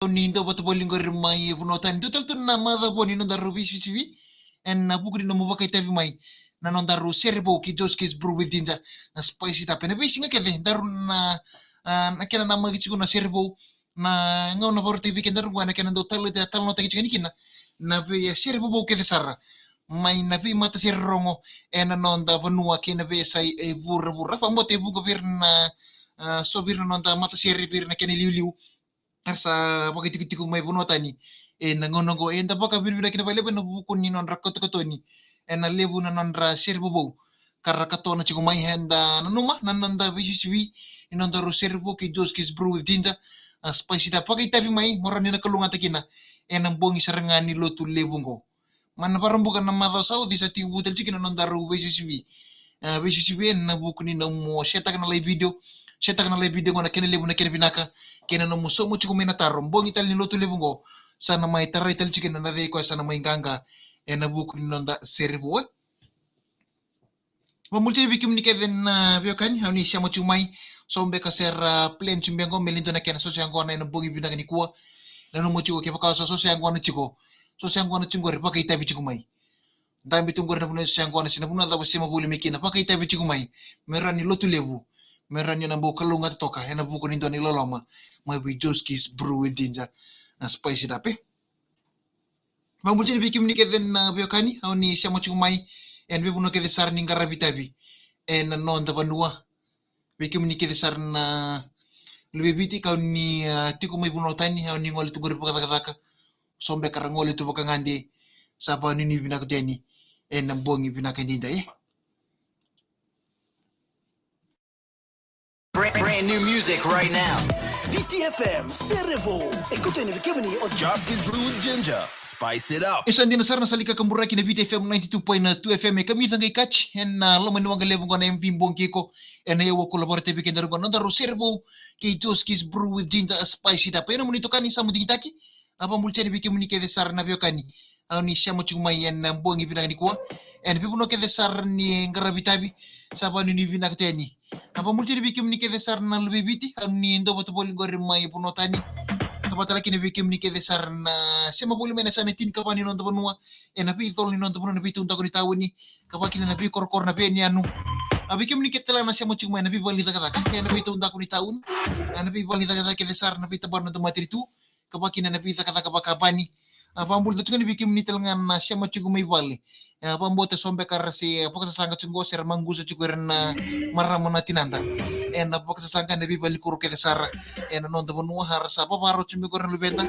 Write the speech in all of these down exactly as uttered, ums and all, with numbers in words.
ni dau vata voli qori mai vanua tani. Dua tale tu na macawa ni nodaru veisivisivi ena vuku ni nomu vakaitavi mai na nodaru sere vou kei Joe's Kids Brew with Ginger, na Spice It Up. Ena veisiga kece daru na, a, na kena namaki tiko na sere vou, na gauna vakarautaki vei kedaru qo ena kena dau tale, talanoataki tiko yani kina na veisere vou kece sara mai na veimatasere rogo ena noda vanua kei na veiyasai e vuravura. Vakabauta e vuqa vei ira na, a, so vei ira na noda matasere vei ira na kena iliuliu era sa vakaitikotiko mai vanua tani ena gauna oqo. Eda vakavinavinaka kina vakalevu ena vuku ni nodra katokatoni ena levu na nodra sere vovou ka ra katona tiko mai. Eda nanuma na noda veisivisivi ni nodaru sere vou kei Joe's Kids Brew with Ginger, a, Spice It Up. Vakaitavi mai mo rawa ni na kalougata kina ena bogi sara ga ni Lotulevu oqo. Mai na Vakaraubuka na macawa sa oti sa tekivu tale tiko kina na nodaru veisivisivi. A, veisivisivi ena vuku ni nomu setaka na live video, setaka na live video qo na kena levu na kena vinaka, kei na nomu sauma tiko mai na taro. Bogi tale ni Lotulevu oqo sa na mai tarai tale tiko kina na cei koya sa na mai qaqa ena vuku ni noda sere vou. Vakabula tiko yani vei kemuni kece na veiwekani, au ni sema tiko mai. So beka se ra plan tiko beka qo me lai dua na kena soso yaqona ena bogi vinaka nikua. Nanuma tiko kevaka o sa soso yaqona tiko, soso yaqona tiko qori, vakaitavi tiko mai. Dabe tu qori na vanua e soso yaqona se na vanua cava o sema voli mai kina, vakaitavi tiko mai me rawa ni Lotulevu, me rawa ni na bau kalougata toka ena vuku ni dua na iloloma mai vei Joe's Kids Brew with Ginger, na Spice It Up, e. Vakabula tiko yani vei kemuni kece na veiwekani, au ni sema tiko mai ena veivanua kece sara ni qaravi itavi ena noda vanua. Vei kemuni kece sara na luve i Viti, kau ni, a, tiko mai vanua tani, au ni gole tu qori vakacakacaka. So beka ra gole tu vakagade. Sa vakanuinui vinaka tu yani ena bogi vinaka edaidai, e. Brand, brand new music right now. Viti F M, sere vou. E koto yani vei kemuni o Joe's Kids Brew with Ginger. Spice it up. E sa dina sara na sala ni kakaburaki na Viti F M ninety-two point two F M, e kamica qai kati ena loma ni waqa levu qo na M V Bogi Iko, ena yawa koula vakarautaki vei kedaru qo na nodaru sere vou kei Joe's Kids Brew with Ginger, Spice It Up. Ena nomuni itokani Samu Digitaki. A, vakabula tiko yani vei kemuni kece sara na veiwekani, au ni sema tiko mai ena bogi vinaka nikua ena veivanua kece sara ni qaravi itavi. Sa vakanuinui vinaka tu yani. A, vakabula tiko yani vei kemuni kece sara na luve i Viti, au ni dau vata voli qori mai vanua tani. Sa vata tale kina vei kemuni kece sara na sema voli mai na yasana e tinikava ni noda vanua, ena veicolo ni noda vanua, na veitaudaku ni tauni, ka vaka kina na veikorokoro, na veiyanuyanu. A, vei kemuni kece tale ga na sema tiko mai na veivale ni cakacaka, ena veitaudaku ni tauni, ena veivale ni cakacaka kece sara, na veitabana ni noda matanitu, ka vaka kina na veicakacaka vakavani. A, vakabula tiko yani vei kemuni tale ga na sema tiko mai vale. E, vakabauta so beka ra se vakasasaqa tiko qo se ra maqusa tiko ira na marama na tinada ena vakasasaqa ena veivale ni kuro kece sara ena noda vanua, a ra sa vavarau tiko mai qori na luveda.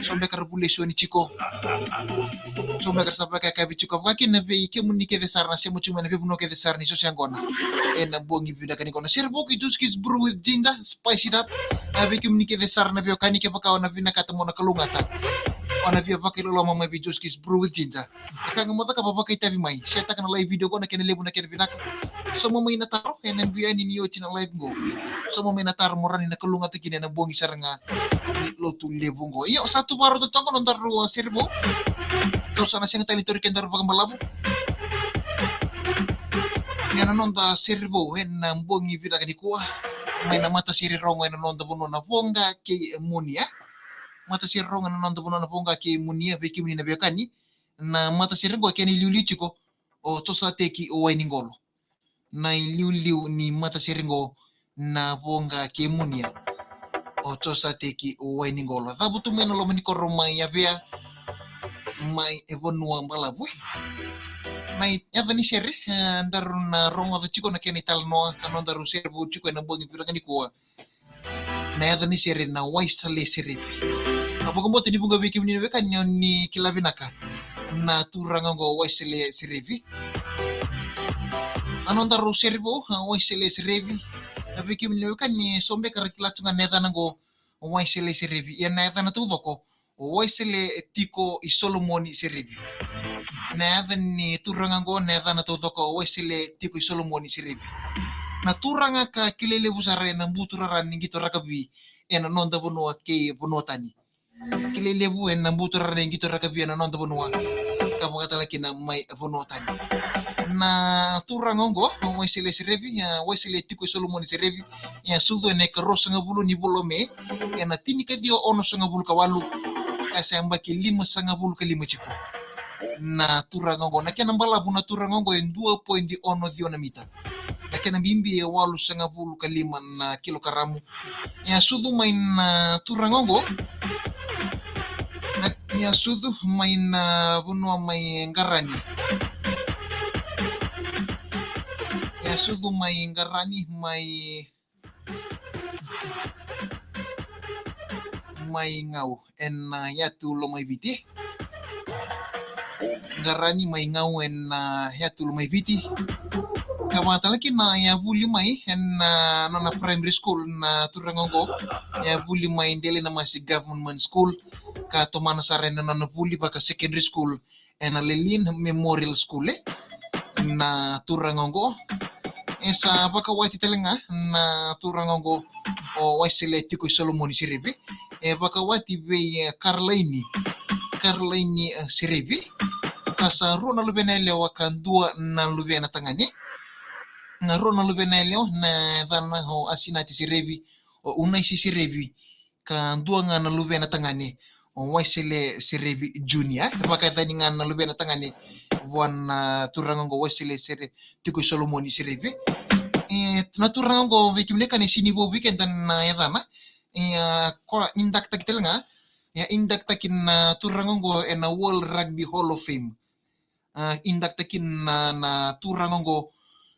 So beka ra vulesoni tiko, so beka ra sa vakayakavi tiko. Vaka kina vei kemuni kece sara na sema tiko mai na veivanua kece sara ni soso yaqona ena bogi vinaka nikua, na sere vou kei Joe's Kids Brew with Ginger, Spice It Up. A, vei kemuni kece sara na veiwekani, kevaka o na vinakata mo na kalougata, o na via vakailoloma mai vei Joe's Kids Brew with Ginger, e ka ga mo cakava, vakaitavi mai, setaka na live video qo na kena levu na kena vinaka. Sauma mai na taro ena biu yani ni oti na live qo. Sauma mai na taro mo rawa ni na kalougata kina ena bogi sara ga ni Lotulevu qo. Io, sa tu vakarau totoka na nodaru sere vou. Kau sa na sega tale ni tauri kedaru vakabalavu ena noda sere vou ena bogi vinaka nikua, mai na matasere rogo ena noda vanua na Voqa kei Munia. Matasere rogo ena noda vanua na Voqa kei Munia, vei kemuni na veiwekani. Na matasere qo e kena iliuliu tiko o Josateki Wainiqolo. Na iliuliu ni matasere qo na Voqa kei Munia, o Josateki Wainiqolo. Cavutu mai na loma ni koro mai Avea, mai e vanua balavu. Na yaca ni sere, e, daru na rogoca tiko na kena italanoa, ka nodaru sere vou tiko ena bogi vinaka nikua. Na yaca ni sere na Waisale Serevi. A, vakabauta ni vuqa vei kemuni na veiwekani ni kila vinaka na turaga qo Waisale Serevi. A, nodaru sere vou, a, Waisale Serevi. A, vei kemuni na veiwekani so beka ra kila tu ga na yacana qo Waisale Serevi. Ia na yacana taucoko o Waisale Tiko i Solomoni Serevi. Na yaca ni turaga qo, na yacana taucoko o Waisale Tiko i Solomoni Serevi. Na turaga ka kilai levu sara ena buturara ni qito rakavi ena noda vanua kei vanua tani. Kilai levu ena buturara ni qito rakavi ena noda vanua ka vakatale kina mai vanua tani. Na turaga oqo, Waisele Serevi, e, Waisele Tiko i Solomoni Serevi, e a sucu ena ikaruasagavulu ni vula o Me, ena tinikaciwa onosagavulu ka walu, ka sa yabaki limasagavulu ka lima tiko. Na turaga oqo, na kena balavu na turaga oqo e dua poidi ono ciwa na mita. Na kena bibi e walusagavulu ka lima na kilokaramu. E a sucu mai na turaga oqo. Na, e a sucu mai na vanua mai Qarani. E a sucu mai Qarani, mai, mai Gau ena, a, yatu Lomaiviti. Qarani, mai Gau ena, a, yatu Lomaiviti. Ka vakatale kina e a vuli mai ena, a, nona primary school na turaga oqo. E a vuli mai Delainamasi Government School. Ka tomana sara ena nona vuli vaka secondary school ena Lelean Memorial School, e. Na turaga oqo. E sa vakawati tale ga na turaga oqo o Waisele Tiko i Solomoni Serevi. E vakawati vei, e, Karolaini. Karolaini, e, Serevi. Ka sa rua na luvena yalewa ka dua na luvena tagane. Na rua na luvena yalewa na yacana o Asinati Serevi, o Unaisi Serevi, ka dua ga na luvena tagane o Waisele Serevi Junior. E vakayacani ga na luvena tagane vua na turaga oqo Waisele Sere, Tiko i Solomoni Serevi. E, na turaga oqo vei kemuni ka ni sini vou vei keda na yacana. E, a, ko induct-taki tale ga. E a induct-taki na turaga oqo ena World Rugby Hall of Fame. A, induct-taki na, na turaga oqo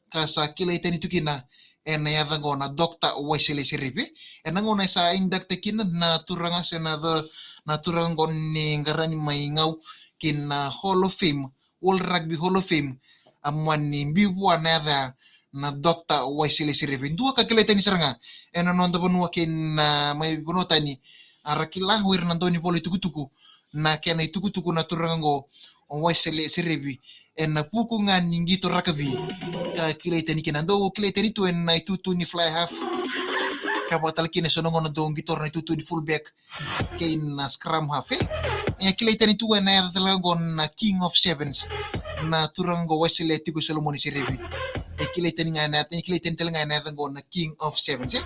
ka sa kilai tani tu kina ena yaca oqo na Doctor Waisele Serevi. Ena gauna e sa induct-taki na, na turaga se na, na turaga oqo ni Qarani mai Gau ki na Hall of Fame, World Rugby Hall of Fame, a mani biu vua na yaca na Doctor Waisele Serevi. Dua ka kilai tani sara ga ena noda vanua kei na mai vanua tani. A ra kila o ira na dau ni vola itukutuku na kena itukutuku na turaga oqo o Waisele Serevi ena vuku ga ni qito rakavi. Ka kilai tani kina, dau kilai tani tu ena itutu ni fly half. Ka vakatale kina eso na gauna dau qitora na itutu ni fullback kei na scrum half, e. E kilai tani tu ena yaca tale ga oqo na King of Sevens. Na turaga oqo Waisele Tiko i Solomoni Serevi. E kilai tani ga ena yaca, e kilai tani tale ga ena yaca oqo na King of Sevens, e.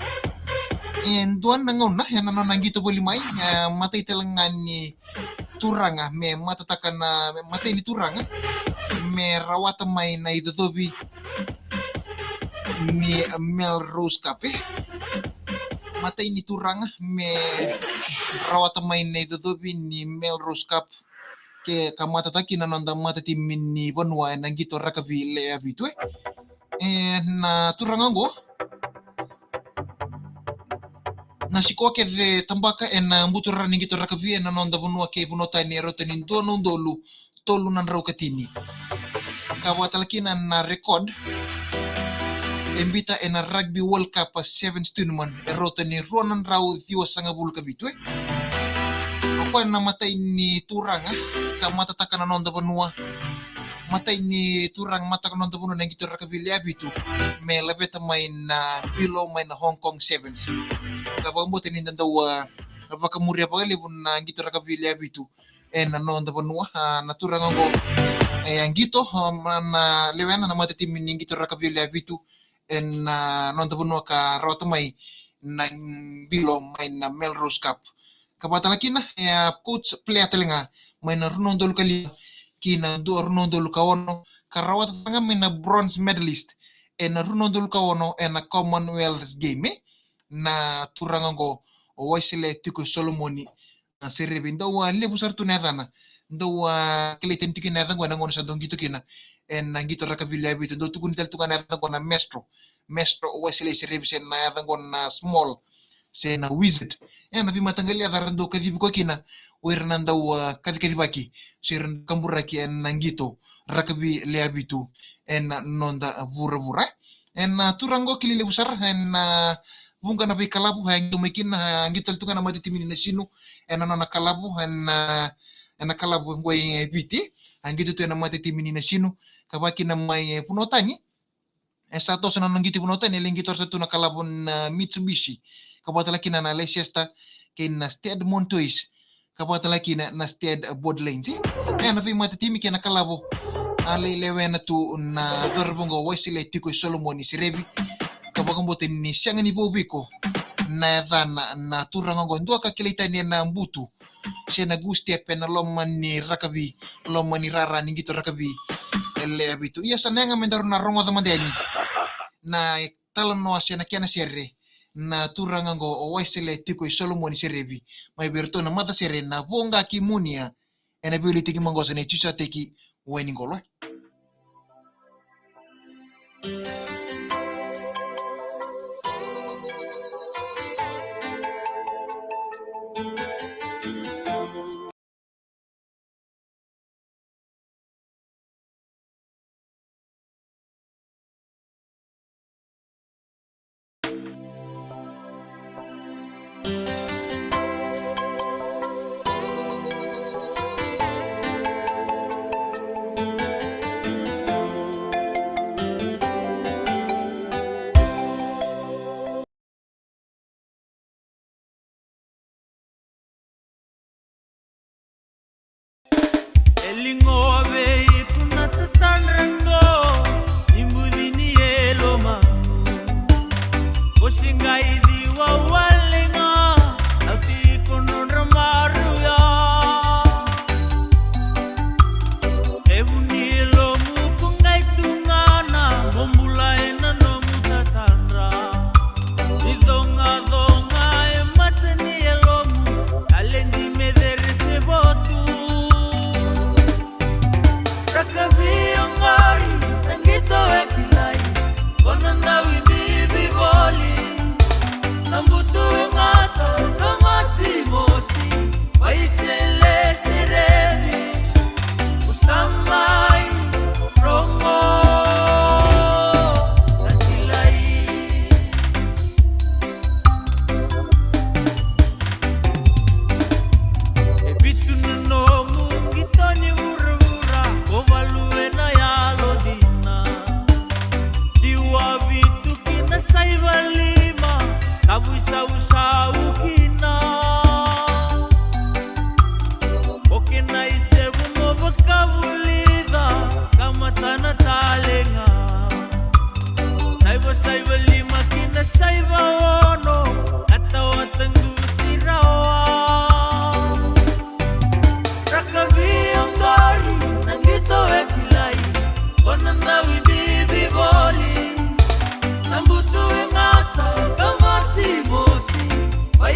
E dua na gauna ena nona qito voli mai, e matai tale ga ni turaga me matataka na, me matai ni turaga me rawata mai na icocovi ni Melrose Cup, e. Matai ni turaga me rawata mai na icocovi ni Melrose Cup, ke ka matataki na noda matatimi ni vanua ena qito rakavi lewe vitu, e. E, na turaga oqo, na sikoa kece tabaka ena buturara ni qito rakavi ena noda vanua kei vanua tani e rauta ni dua na udolu tolu na drau ka tini. Ka vakatale kina na record e biuta ena Rugby World Cup Sevens Tournament e rauta ni rua na drau ciwasagavulu ka vitu, e. O koya na matai ni turaga ka matataka na noda vanua. Matai ni turaga matataka na noda vanua na qito rakavi lewe vitu me laveta mai na bilo mai na Hong Kong Sevens. Ka vakabauta ni da dau, a, vakamuria vakalevu na qito rakavi lewe vitu ena noda vanua, a, na turaga oqo, e, a qito, a, ma na lewena na matatimi ni qito rakavi lewe vitu ena, a, noda vanua ka rawata mai na bilo mai na Melrose Cup. Ka vakatale kina, e a coach player tale ga mai na rua na udolu ka lima ki na dua, rua na udolu ka ono, ka rawata tale ga mai na bronze medalist ena rua na udolu ka ono ena Commonwealth Game, e. Na turaga oqo o Waisele Tiko Solomoni, a, Serevi. Dau, a, levu sara tu na yacana. Dau, a, kilai tani tu kina na yaca oqo ena gauna sa dau qito kina ena qito rakavi lewe vitu. Dau tukuni tale tu ga na yaca oqo na Maestro. Maestro Waisele Serevi, se na yaca oqo na Small, se na Wizard. Ena veimataqali yaca era dau kacivi koya kina o ira na dau, a, kacikacivaki se ira na kaburaki ena qito rakavi lewe vitu ena noda vuravura. Ena turaga oqo kilai levu sara ena vuqa na veikalavu e qito mai kina, e qito tale tu ga na matatimi ni Nasinu ena nona kalavu ena, ena kalavu oqo e Viti. E qito tu ena matatimi ni Nasinu, ka vaka kina mai, e, vanua tani. E sa toso na nona qito i vanua tani, e lai qito sara tu na kalavu na Mitsubishi, ka vakatale kina na Leicester kei na Stade Montois. ka vakatalaki na, na state board lanes, e. E, na veimatatimi kei na kalavo. A lai lewena tu na cauravou qo o Waisele Tiko i Solomoni Serevi, ka vakabauta ni sega ni vou vei iko na yacana na turaga qo, dua ka kilai tani ena butu se na gustepe ena loma ni rakavi, loma ni rara ni qito rakavi e lewe vitu. Ia sa na yaga me daru na rogoca mada yani na talanoa se na kena sere na turaga qo o Waisele Tiko i Solomoni Serevi mai vei iratou na matasere na Voqa ki Munia ena veiliutaki maqosa nei Tusateki Wainiqolo. E ligoa vei iko na tatadra qo, i buci ni yalo mamu. Ko se qai ciwa wale ga, au tiko nodra marau ya. E vu ni yalomu ko qai tugana, mo bula ena nomu tatadra. Ni cogacoga e mata ni yalomu, taledi me cere se votu. Rakavi oqori na qito e kilai, ko na dau idivi voli. Na butu e gata ka mosimosi, Waisele Serevi. Ko sa mai rogo na kilai. E vitu na nomu qito ni vuravura, ko valu ena yalodina. Ciwa vitu ki na saiva lima, ka vuisausau kina. O kena isevu mo vakavulica, ka matana talega. Saiva, saiva lima ki na saiva ono, na tawata qusi rawa. Rakavi oqori na qito e kilai, ko na dau idivi voli. Na butu e gata ka mosimosi, Wai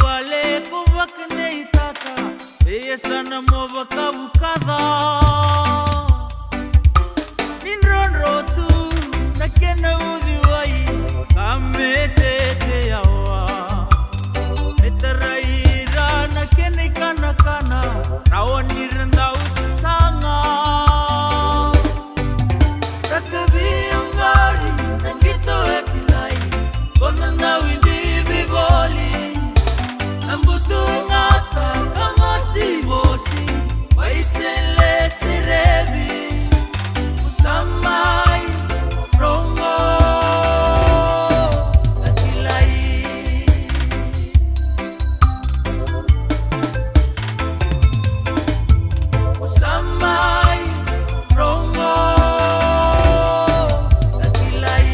Wale ko vakaneitaka e yasana mo vakavukaca. Ni drodro tu na kena uciwai ka me tete yawa. Me tarai ira na kena ikanakana, rawa ni ra dau sasaga. Rakavi oqori na qito e kilai, ko na dau idivi voli. Na butu gata ka mosimosi, Waisele Serevi. Sa mai rogo na kilai. Sa mai rogo na kilai.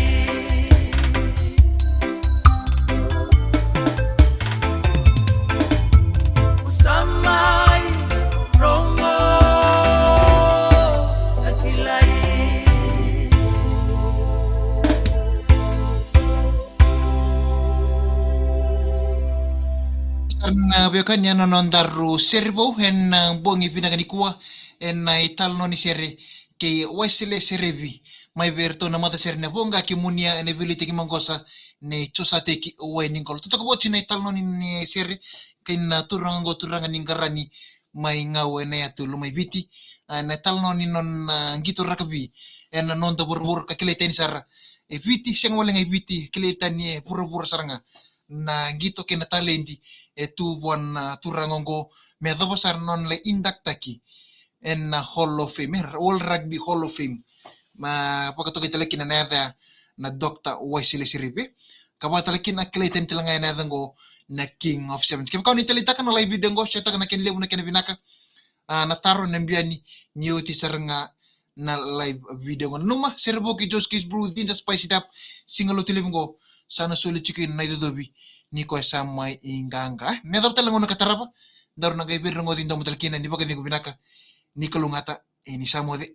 Sa mai rogo na kilai. Na veiwekani, na nodaru sere vou ena bogi vinaka nikua, ena italanoa ni sere kei Waisele Serevi, mai vei iratou na matasere na Voqa kei Munia, ena veiliutaki maqosa nei Josateki Wainiqolo. Totoka voti na italanoa ni sere kei na turaga oqo, turaga ni Qarani, mai Gau ena yatu Lomaiviti. A, na italanoa ni nona qito rakavi ena noda vuravura ka kilai tani sara e Viti, sega wale ga i Viti, kilai tani e vuravura sara ga na qito kei na taledi e tu vua na turaga oqo, me yacova sara na nona lai induct-taki ena Hall of Fame, e, World Rugby Hall of Fame. Ma vakatokai tale kina na yaca ya na Doctor Waisele Serevi. Ka vaka tale kina kilai tani tale ga ena yaca oqo na King of Sevens. Kevaka o ni taleitaka na live video oqo, share-taka na kena levu na kena vinaka. A, na taro na biani ni oti sara ga na live video oqo. Nanuma, sere vou kei Joe's Kids Brew, Ginger Spice It Up, siga Lotulevu oqo, sa na soli tiko na icocovi ni koya sa mai qaqa. Me yacova tale na gauna ka tarava, daru na qai veirogoci domo tale kina, ni vakacegu vinaka, ni kalougata, e, ni sa moce.